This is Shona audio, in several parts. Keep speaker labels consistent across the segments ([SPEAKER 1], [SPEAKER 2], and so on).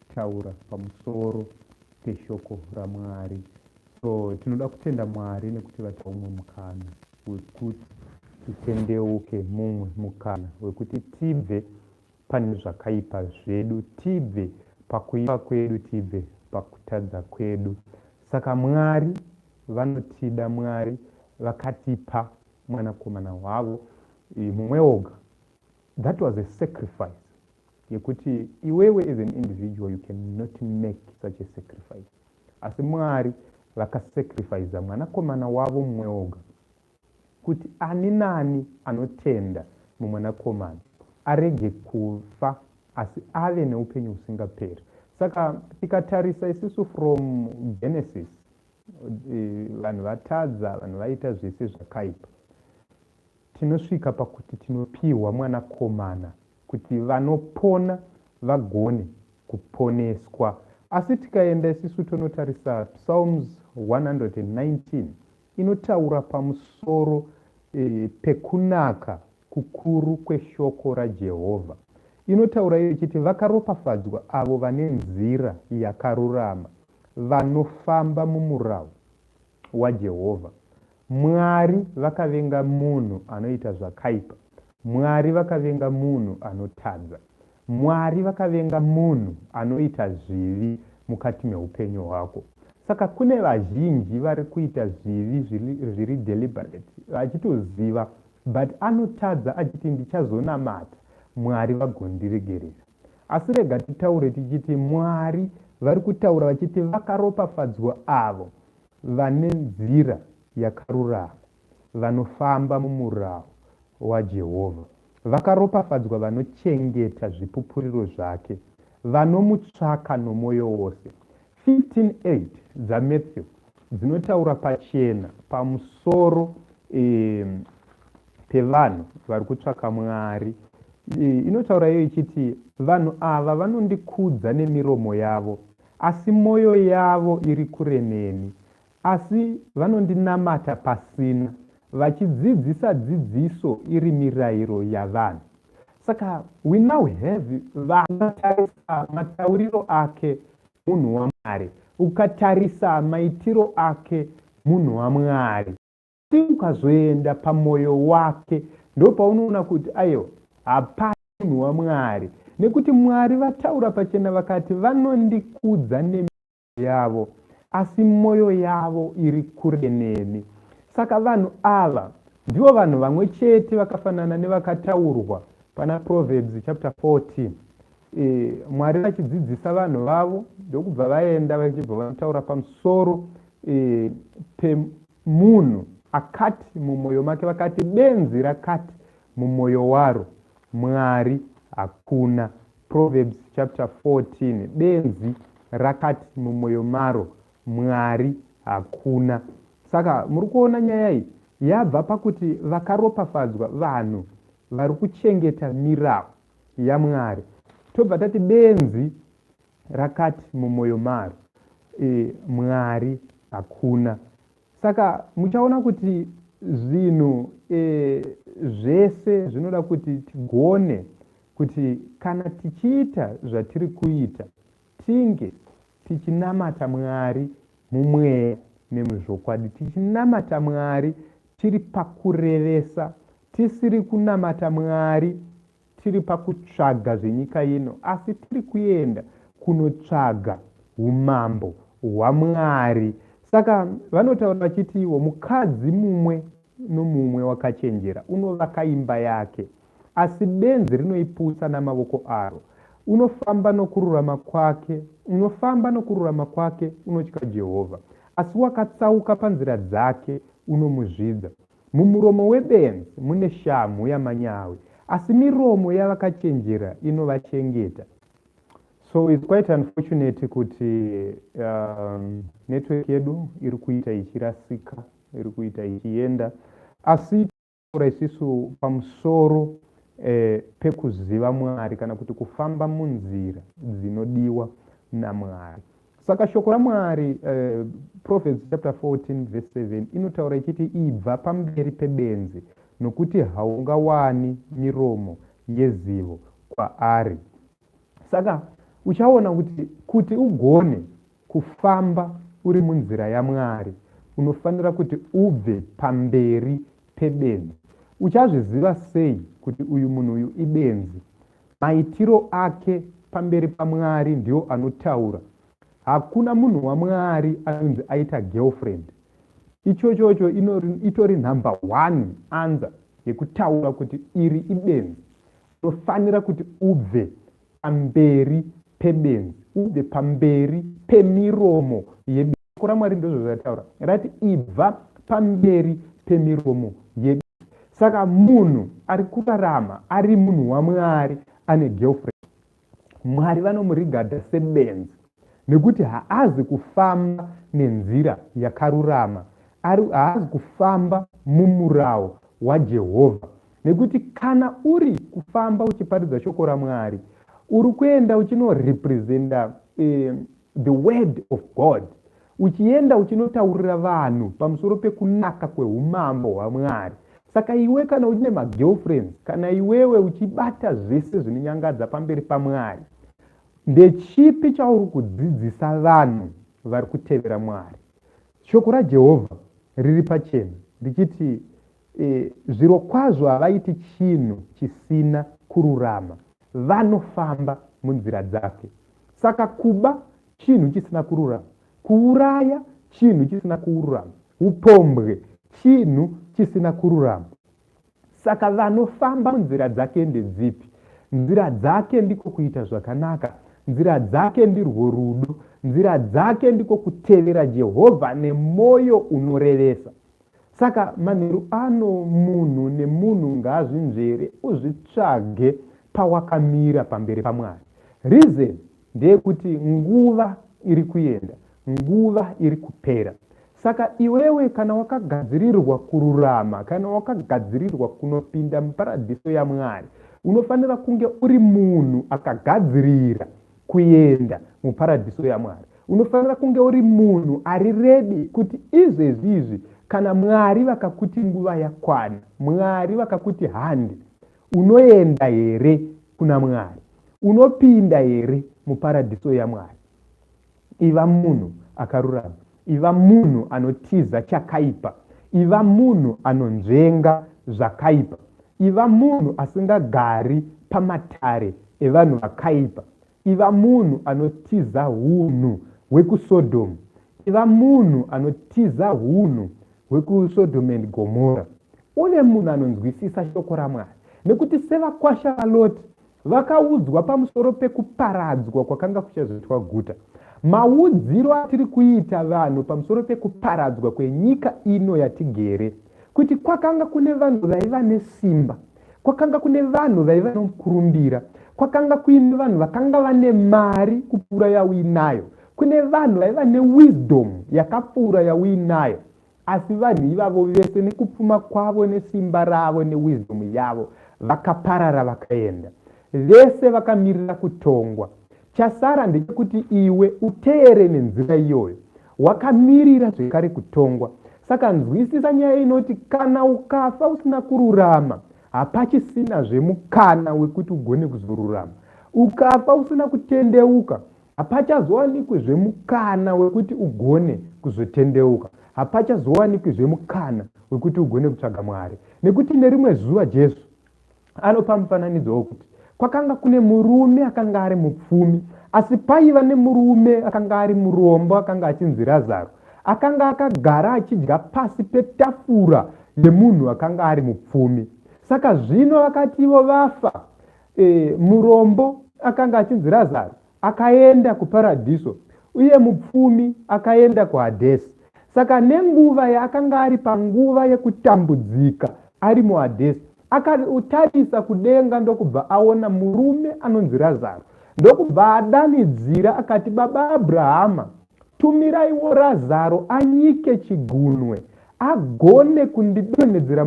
[SPEAKER 1] Kutaura pamusoro peshoko raMwari. So tinoda kutenda Mwari nekuti vatipa umwe mukana wekuti titendeuke, mumwe mukana wekuti tibve pane zvakaipa zvedu, tibve pakuipa kwedu, tibve pakutadza kwedu. Saka Mwari vanotida, Mwari vakatipa mwanakomana wavo mumwe oga. That was a sacrifice yekuti iwewe as an individual, you cannot make such a sacrifice, asi Mwari vakasacrifica mwanakomana wavo mumwe oga kuti ani nani anotenda mumwanakomana arege kufa, asi ave neupenyu husingaperi. Saka tikatarisa isusu from Genesis, vanhu vatadza, vanhu vaita zvese zvakaipa, tinosvika pakuti tinopiwa mwanakomana kuti vanopona vagone kuponeswa. Asi tikaenda isusu tonotarisa Psalms 119, inotaura pamusoro pekunaka kukuru kweshoko raJehovha. Inotaura iyo ichiti, "Vakaropafadzwa avo vane nzira yakarurama, vanofamba mumurau waJehovha. Mwari vakavenga munhu anoita zvakaipa, Mwari vakavenga munhu anotadza, Mwari vakavenga munhu anoita zvivi mukati meupenyu hwako." Saka kune vazhinji vari kuita zvivi zviri deliberate, vachitoziva, but anotadza achiti, "Ndichazonamata Mwari vagondiregerera." Asi rega titaure tichiti Mwari vari kutaura vachiti, "Vakaropafadzwa avo vane nzira yakarurama, vanofamba mumurau waJehovha. Vakaropafadzwa vanochengeta zvipupuriro zvake, vanomutsvaka nomwoyo wose." 15:8 dzaMatthew dzinotaura pachena pamusoro pevanhu vari kutsvaka Mwari. Inotaura iyo ichiti, "Vanhu ava vanondikudza nemiromo yavo, asi mwoyo yavo iri kure neni. Asi vanondinamata pasina, vachidzidzisa dzidziso iri mirayiro yavanhu." Saka we now have vanotarisa matauriro ake, munhu waMwari, ukatarisa maitiro ake, munhu waMwari, asi ukazoenda pamwoyo wake, ndo paunoona kuti aiwa, hapana munhu waMwari, nekuti Mwari vataura pachena vakati, "Vanondikudza nemiromo yavo, asi mwoyo yavo iri kure neni." Saka vanhu ava ndivo vanhu vamwe chete vakafanana nevakataurwa pana Proverbs chapter 14, Mwari vachidzidzisa vanhu vavo, ndokubva vaenda vachibva vanotaura pamusoro pemunhu akati mumwoyo make, vakati, "Benzi rakati mumwoyo waro, Mwari hakuna." Proverbs chapter 14, benzi rakati mumwoyo maro, "Mwari hakuna." Saka muri kuona nyaya iyi yabva pakuti vakaropafadzwa vanhu vari kuchengeta mirau yaMwari, tobva tati benzi rakati mumwoyo maro, "Mwari hakuna." Saka muchaona kuti zvinhu zvese zvinoda kuti tigone kuti kana tichiita zvatiri kuita, tinge tichinamata Mwari mumweya nemuzvokwadi, tichinamata Mwari tiri pakurevesa, tisiri kunamata Mwari tiri pakutsvaga zvenyika ino, asi tiri kuenda kunotsvaga umambo hwaMwari. Saka vanotaura vachitiwo, mukadzi mumwe nomumwe wakachenjera unovaka imba yake, asi benzi rinoiputsa namavoko aro. Unofamba nokururama kwake, unofamba nokururama kwake unotya Jehovha, asi wakatsauka panzira dzake unomuzvidza. Mumuromo webenzi mune shamhu yamanyawi, asi miromo yavakachenjera inovachengeta. So it's quite unfortunate kuti network yedu iri kuita ichirasika, iri kuita ichienda, asi taura isusu pamusoro pekuziva Mwari kana kuti kufamba munzira dzinodiwa naMwari. Saka shoko raMwari, Proverbs chapter 14 verse 7, inotaura ichiti, "Ibva pamberi pebenzi, nokuti haungawani miromo yezivo kwaari." Saka Uchaona kuti kuti ugone kufamba uri munzira yaMwari, unofanira kuti ubve pamberi pebenzi. Uchazviziva sei kuti uyu munhu uyu ibenzi? Maitiro ake pamberi paMwari ndiwo anotaura. Hakuna munhu waMwari anonzi aita girlfriend. Ichochocho itori number one answer yekutaura kuti iri ibenzi. Unofanira kuti ubve pamberi pebenzi, ubve pamberi pemiromo yebenzi. Shoko raMwari ndozvo zvataura, rati ibva pamberi pemiromo yebenzi. Saka munhu ari kurarama ari munhu waMwari ane girlfriend, Mwari vanomuregarda sebenzi nekuti haazi kufamba nenzira yakarurama, haazi kufamba mumurawo waJehovha. Nekuti kana uri kufamba uchiparidza shoko raMwari, uri kuenda uchinorepresenta the word of God, uchienda uchinotaurira vanhu pamusoro pekunaka kweumambo hwaMwari. Saka iwe kana uchine magirlfriends, kana iwewe uchibata zvese zvinonyangadza pamberi paMwari, ndechipi chauri kudzidzisa vanhu vari kutevera Mwari? Shoko raJehovha riri pachena richiti zvirokwazvo havaiti chinhu chisina kururama, vanofamba munzira dzake. Saka kuba chinhu chisina kururama, kuuraya chinhu chisina kururama, upombwe chinhu chisina kururama. Saka vanofamba munzira dzake ndedzipi? Nzira dzake ndiko kuita zvakanaka, nzira dzake ndirwo rudo, nzira dzake ndiko kutevera Jehovha nemwoyo unorevesa. Saka manheru ano munhu nemunhu ngaazvinzvere, uzvitsvage pawakamira pamberi paMwari. Reason ndeyekuti nguva iri kuenda, nguva iri kupera. Saka iwewe kana wakagadzirirwa kururama, kana wakagadzirirwa kunopinda muparadhiso yaMwari, unofanira kunge uri munhu akagadzirira kuenda muparadhiso yaMwari. Unofanira kunge uri munhu ari ready kuti izvezvi izvi kana Mwari vakakuti nguva yakwana, Mwari vakakuti handi, unoenda here kuna Mwari? Unopinda here muparadhiso yaMwari? Iva munhu akarurama, iva munhu anotiza chakaipa, iva munhu anonzvenga zvakaipa, iva munhu asingagari pamatare evanhu vakaipa, iva munhu anotiza hunhu hwekuSodhomu, iva munhu anotiza hunhu hwekuSodhomu and Gomora. Uve munhu anonzwisisa shoko raMwari, nekuti sevakwasha vaLoti vakaudzwa pamusoro pekuparadzwa kwakanga kuchazoitwa guta. Maudziro atiri kuita vanhu pamusoro pekuparadzwa kwenyika ino yatigere, kuti kwakanga kune vanhu vaiva nesimba, kwakanga kune vanhu vaiva nomukurumbira, kwakanga kuine vanhu vakanga vane mari kupfuura yauinayo, kune vanhu vaiva newisdom yakapfuura yauinayo. Asi vanhu ivavo vese nekupfuma kwavo nesimba ravo newisdom yavo vakaparara vakaenda. Vese vakamirira kutongwa. Chasara ndechekuti iwe uteere nenzira iyoyo. Wakamirira zvekare kutongwa. Saka nzwisisa nyaya inoti kana ukafa usina kururama, hapachisinazve mukana wekuti ugone kuzorurama. Ukafa usina kutendeuka, hapachazowanikwizve mukana wekuti ugone kuzotendeuka. Hapachazowanikwizve mukana wekuti ugone kutsvaga Mwari. Nekuti nerimwe zuva Jesu anopa mufananidzo wokuti kwakanga kune murume akanga ari mupfumi, asi paiva nemurume akanga ari murombo akanga achinzi Razaro, akanga akagara achidya pasi petafura yemunhu akanga ari mupfumi. Saka zvino vakati ivo vafa, murombo akanga achinzi Razaro akaenda kuparadhiso uye mupfumi akaenda kuHadhesi. Saka nenguva yaakanga ari panguva yekutambudzika ari muHadhesi, akatarisa kudenga ndokubva aona murume anonzi Razaro, ndokubva adanidzira akati, Baba Abrahama, tumiraiwo Razaro anyike chigunwe agone kundidonhedzera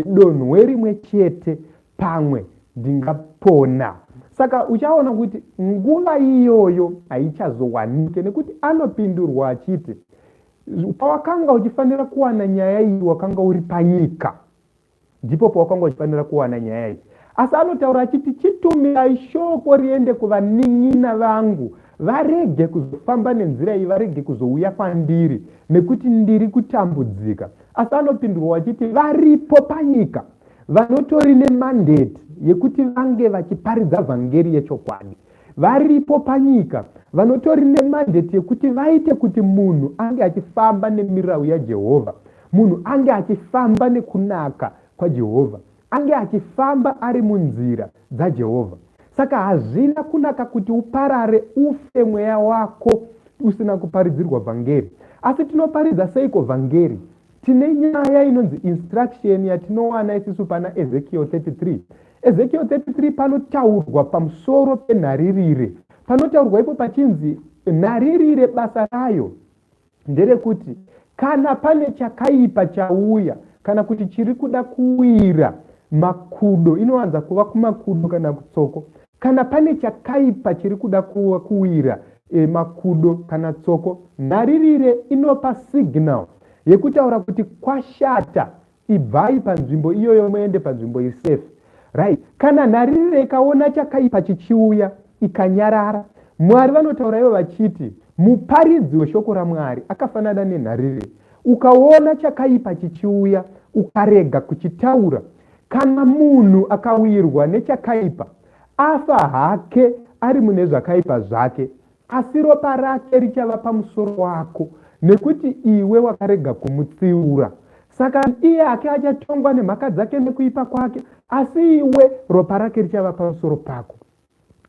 [SPEAKER 1] donhwe rimwe chete, pamwe ndingapona. Saka uchaona kuti nguva iyoyo haichazowanike, nekuti anopindurwa achiti pawakanga uchifanira kuwana nyaya iyi wakanga uri panyika, ndipo pawakanga uchifanira kuwana nyaya iyi. Asi anotaura achiti, Chitumirai shoko riende kuvanin'ina vangu, varege kuzofamba nenzira iyi, varege kuzouya kwandiri, nekuti ndiri kutambudzika. Asi anopindurwa achiti, Varipo panyika vanotori nemandate yekuti vange vachiparidza vhangeri yechokwadi. Varipo panyika vanotori nemandate yekuti vaite kuti munhu ange achifamba nemirau yaJehovha, munhu ange achifamba nekunaka kwaJehovha, ange achifamba ari munzira dzaJehovha. Saka hazvina kunaka kuti uparare ufe mweya wako usina kuparidzirwa vhangeri. Asi tinoparidza seiko vhangeri? Tine nyaya inonzi instruction yatinowana isisu pana Ezekiel 33. Ezekiel 33 panotaurwa pamusoro penharirire. Panotaurwa ipo pachinzi nharirire basa rayo nderekuti kana pane chakaipa chauya kana kuti chiri kuda kuwira makudo, inowanza kuva kumakudo kana kutsoko, kana pane chakaipa chiri kuda kuwira makudo kana tsoko, nharirire inopa signal yekutaura kuti kwashata, ibvai panzvimbo iyoyo muende panzvimbo iri safe. Right, kana nharirire ikaona chakaipa chichiuya ikanyarara, Mwari vanotaura ivo vachiti muparidzi weshoko raMwari akafanana nenharirire. Ukaona chakaipa chichiuya ukarega kuchitaura, kana munhu akawirwa nechakaipa afa hake ari mune zvakaipa zvake, asi ropa rake richava pamusoro wako, nekuti iwe wakarega kumutsiura. Saka iye hake achatongwa nemhaka dzake nekuipa kwake, asi iwe ropa rake richava pamusoro pako.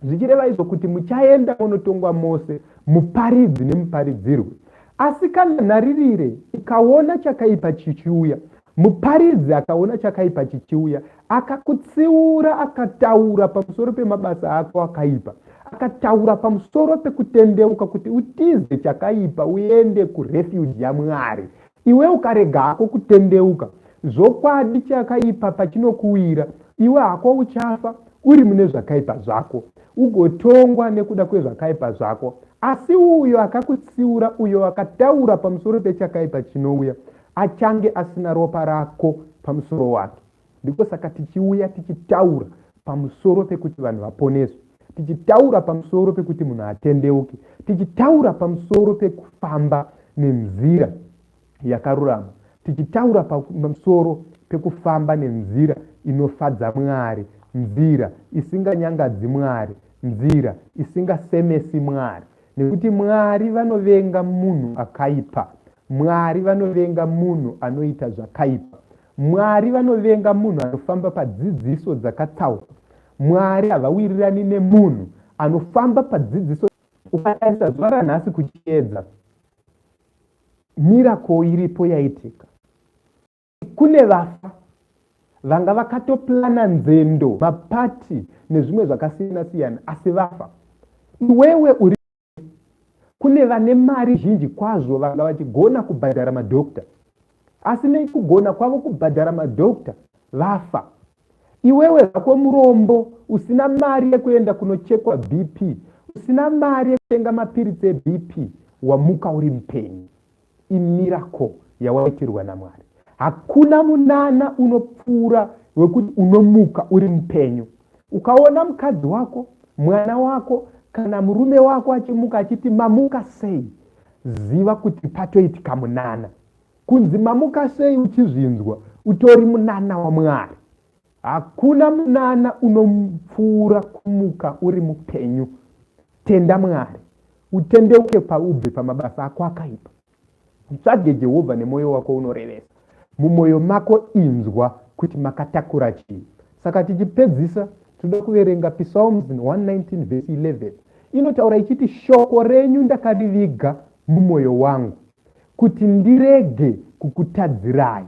[SPEAKER 1] Zvichireva izvo kuti muchaenda munotongwa mose, muparidzi nemuparidzirwi. Asi kana nharirire ikaona chakaipa chichiuya, muparidzi akaona chakaipa chichiuya, akakutsiura, akataura pamusoro pemabasa ako akaipa, akataura pamusoro pekutendeuka kuti utize chakaipa uende kurefuge yaMwari, iwe ukarega hako kutendeuka, zvokwadi chakaipa pachinokuwira, iwe hako uchafa uri mune zvakaipa zvako, ugotongwa nekuda kwezvakaipa zvako. Asi uyo akakutsiura, uyo akataura pamusoro pechakaipa chinouya, achange asina ropa rako pamusoro wake. Ndiko saka tichiuya tichitaura pamusoro pekuti vanhu vaponeswe, tichitaura pamusoro pekuti munhu atendeuke, tichitaura pamusoro pekufamba nenzira yakarurama, tichitaura pamusoro pekufamba nenzira inofadza Mwari, nzira isinganyangadzi Mwari, nzira isingasemesi Mwari. Nekuti Mwari vanovenga munhu akaipa, Mwari vanovenga munhu anoita zvakaipa, Mwari vanovenga munhu anofamba padzidziso dzakatsauka. Mwari havawirirani nemunhu anofamba padzidziso. Ukatarisa zuva ranhasi kuchiedza, miracle iripo yaitika. Kune vafa vanga vakatoplana nzendo, mapati nezvimwe zvakasiyana siyana, asi vafa. Iwewe uri kune vane mari zhinji kwazvo vanga vachigona kubhadhara madhokta, asi nekugona kwavo kubhadhara madhokta vafa. Iwewe zvako murombo usina mari yekuenda kunochekwa BP, usina mari yekutenga mapiritsi eBP, wamuka uri mupenyu. Imiracle yawaitirwa naMwari. Hakuna munana unopfuura wekuti unomuka uri mupenyu. Ukaona mukadzi wako, mwana wako kana murume wako achimuka achiti mamuka sei, ziva kuti patoitika munana. Kunzi mamuka sei uchizvinzwa utori munana waMwari. Hakuna munana unopfuura kumuka uri mupenyu. Tenda Mwari, utendeuke paubve pamabasa ako akaipa. Utsvage Jehovha nemwoyo wako unorevesa. Mumwoyo mako inzwa kuti makatakura chii. Saka tichipedzisa, tinoda kuverenga Psalms 119 verse 11. Inotaura ichiti, shoko renyu ndakariviga mumwoyo wangu kuti ndirege kukutadzirai.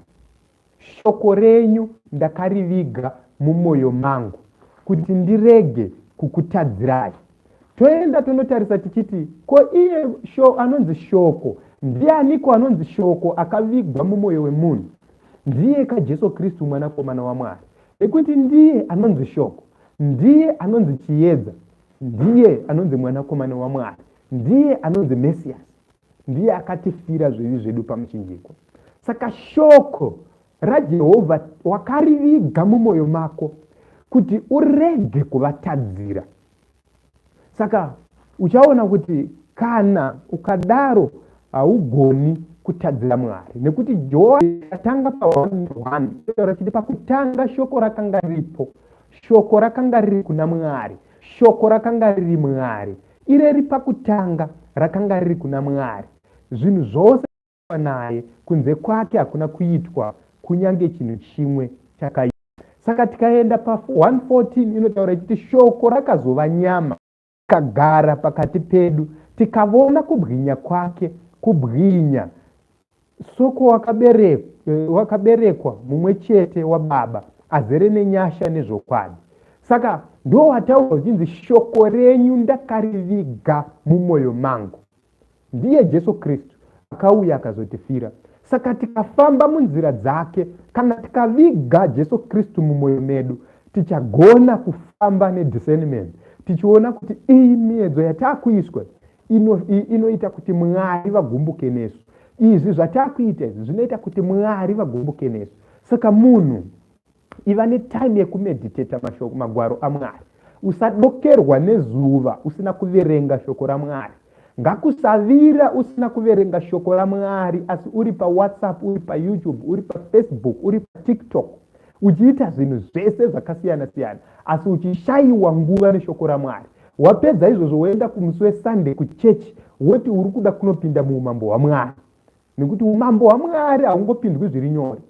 [SPEAKER 1] Shoko renyu ndakariviga mumwoyo mangu kuti ndirege kukutadzirai. Toenda tonotarisa tichiti, ko iye sho anonzi shoko ndianiko anonzi shoko akavigwa mumwoyo wemunhu? Ndiye kaJesu Kristu mwanakomana waMwari. Nekuti ndiye anonzi shoko, ndiye anonzi chiedza, ndiye anonzi mwanakomana waMwari, ndiye anonzi Mesiasi. Ndiye akatifira zvivi zvedu pamuchinjikwa. Saka shoko raJehovha wakariviga mumwoyo mako. Kuti urege kuvatadzira. Saka uchaona kuti kana ukadaro haugoni kutadzira Mwari, nekuti Johani atanga pa1 taura chiti, pakutanga shoko rakanga riripo, shoko rakanga riri kuna Mwari, shoko rakanga riri Mwari. Ireri pakutanga rakanga riri kuna Mwari. Zvinhu zvose naye, kunze kwake hakuna kuitwa kunyange chinhu chimwe chakaitwa. Saka tikaenda pa114 inotaura ichiti shoko rakazova nyama, kagara pakati pedu, tikavona kubwinya kwake, kubwinya soko wakaberekwa mumwe chete wababa, azere nenyasha nezvokwadi. Saka ndo wataurwa uchinzi, "Shoko renyu ndakariviga mumwoyo mangu." Ndiye Jesu Kristu akauya akazotifira. Saka tikafamba munzira dzake, kana tikaviga Jesu Kristu mumwoyo medu, tichagona kufamba nediscernment, tichiona kuti iyi miedzo yataakuiswa inoita kuti Mwari vagumbuke nesu, izvi zvataakuita izvi zvinoita kuti Mwari vagumbuke nesu. Saka munhu iva netime yekumeditata mashoko, magwaro aMwari. Usadokerwa nezuva usina kuverenga shoko raMwari. Ngakusavira usina kuverenga shoko raMwari, asi uri paWhatsApp, uri paYouTube, uri paFacebook, uri paTikTok, uchiita zvinhu zvese zvakasiyana siyana, asi uchishayiwa nguva neshoko raMwari. Wapedza izvozvo, woenda kumusi weSunday kuchechi, woti uri kuda kunopinda muumambo hwaMwari, nekuti umambo hwaMwari haungopindwi zviri nyore.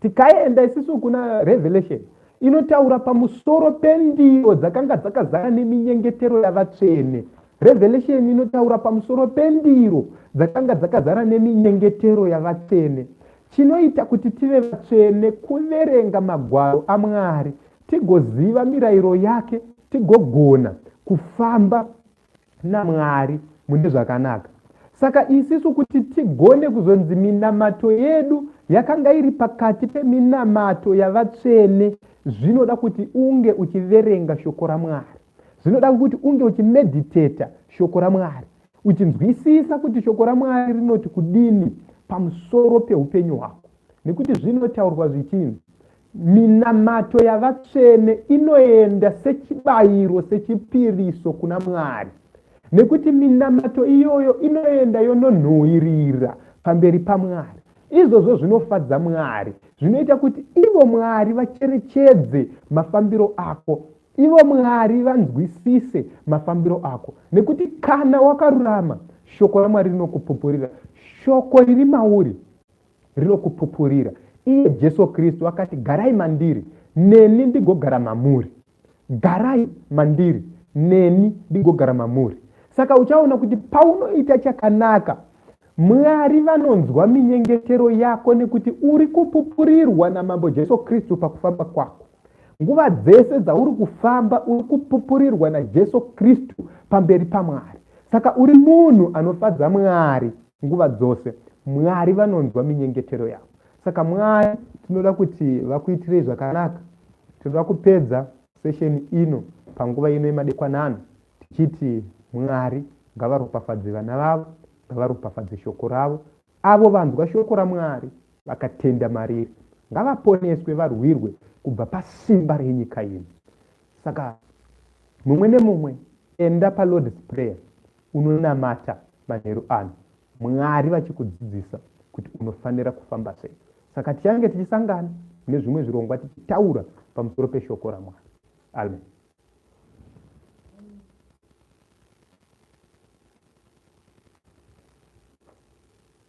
[SPEAKER 1] Tikaenda isusu kuna Revelation, inotaura pamusoro pendiro dzakanga dzakazara neminyengetero yavatsvene. Revelation inotaura pamusoro pendiro dzakanga dzakazara neminyengetero yavatsvene. Chinoita kuti tive vatsvene kuverenga magwaro aMwari, tigoziva mirayiro yake, tigogona kufamba naMwari mune zvakanaka. Saka isisu kuti tigone kuzonzi minamato yedu yakanga iri pakati peminamato yavatsvene, zvinoda kuti unge uchiverenga shoko raMwari, zvinoda kuti unge uchimeditata shoko raMwari, uchinzwisisa kuti shoko raMwari rinoti kudini pamusoro peupenyu hwako, nekuti zvinotaurwa zvichinzi minamato yavatsvene inoenda sechibayiro, sechipiriso kuna Mwari, nekuti minamato iyoyo inoenda yononhuhwirira pamberi paMwari. Izvozvo zvinofadza Mwari, zvinoita kuti ivo Mwari vacherechedze mafambiro ako, ivo Mwari vanzwisise mafambiro ako, nekuti kana wakarurama, shoko raMwari rinokupupurira, shoko riri mauri rinokupupurira. Iye Jesu Kristu akati, "Garai mandiri, neni ndigogara mamuri. Garai mandiri, neni ndigogara mamuri." Saka uchaona kuti paunoita chakanaka, Mwari vanonzwa minyengetero yako, nekuti uri kupupurirwa naMambo Jesu Kristu pakufamba kwako. Nguva dzese dzauri kufamba, uri kupupurirwa naJesu Kristu pamberi paMwari. Saka uri munhu anofadza Mwari nguva dzose. Mwari vanonzwa minyengetero yako. Saka Mwari tinoda kuti vakuitirei zvakanaka. Tinoda kupedza session ino panguva ino yemadekwanano tichiti Mwari ngavaropafadze vana vavo, ngavaropafadze shoko ravo. Avo vanzwa shoko raMwari vakatenda mariri ngavaponeswe, varwirwe kubva pasimba renyika ino. Saka mumwe nemumwe enda paLord's Prayer, unonamata manheru ano, Mwari vachikudzidzisa kuti unofanira kufamba sei. Saka tichange tichisangana nezvimwe zvirongwa tichitaura pamusoro peshoko raMwari. Amen.